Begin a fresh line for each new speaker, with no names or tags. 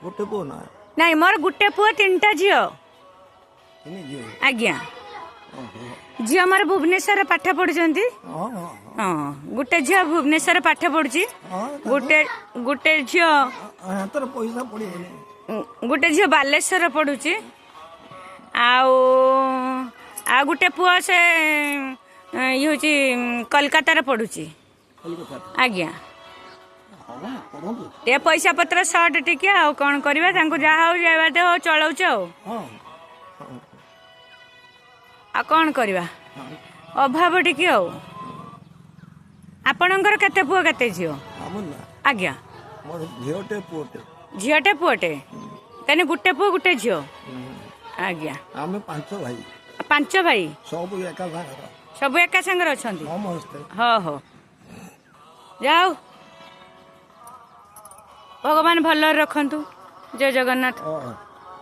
ଗୋଟେ ପୁଅ ନା?
ନାଇଁ, ମୋର ଗୋଟେ ପୁଅ, ତିନିଟା ଝିଅ।
ତିନି ଝିଅ?
ଆଜ୍ଞା। ଝିଅ ମୋର ଭୁବନେଶ୍ୱରରେ ପାଠ ପଢୁଛନ୍ତି।
ହଁ ହଁ
ହଁ, ଗୋଟେ ଝିଅ ଭୁବନେଶ୍ୱରରେ ପାଠ ପଢୁଛି। ଗୋଟେ ଝିଅ
ହାତରେ ପଇସା ପଡ଼ିବନି।
ଗୋଟେ ଝିଅ ବାଲେଶ୍ୱରରେ ପଢୁଛି। ଆଉ ଆଉ ଗୋଟେ ପୁଅ, ସେ ଇଏ ହେଉଛି କଲକାତାରେ ପଢୁଛି।
କଲିକତା?
ଆଜ୍ଞା।
ହଁ, ପଢ଼ନ୍ତୁ।
ଟିକେ ପଇସା ପତ୍ର ସର୍ଟ ଟିକେ, ଆଉ କ'ଣ କରିବା? ତାଙ୍କୁ ଯାହା ହଉ ଯାହା ବାଟେ ହଉ ଚଳାଉଛୁ ଆଉ। ଆଉ କ'ଣ କରିବା, ଅଭାବ ଟିକେ। ଆଉ ଆପଣଙ୍କର କେତେ ପୁଅ, କେତେ ଝିଅ?
ଆମ ନା?
ଆଜ୍ଞା।
ମୋର ଝିଅଟେ, ପୁଅଟେ।
ଝିଅଟେ, ପୁଅଟେ। ତାହେଲେ ଗୋଟେ ପୁଅ, ଗୋଟେ ଝିଅ। ଆଜ୍ଞା।
ଆମେ ପାଞ୍ଚ ଭାଇ।
ପାଞ୍ଚ ଭାଇ?
ସବୁ ଏକା ସାଙ୍ଗର।
ସବୁ ଏକା ସାଙ୍ଗରେ ଅଛନ୍ତି?
ସମସ୍ତେ।
ହଉ ହଉ, ଯାଉ, ଭଗବାନ ଭଲରେ ରଖନ୍ତୁ। ଜୟ ଜଗନ୍ନାଥ।
ହଁ।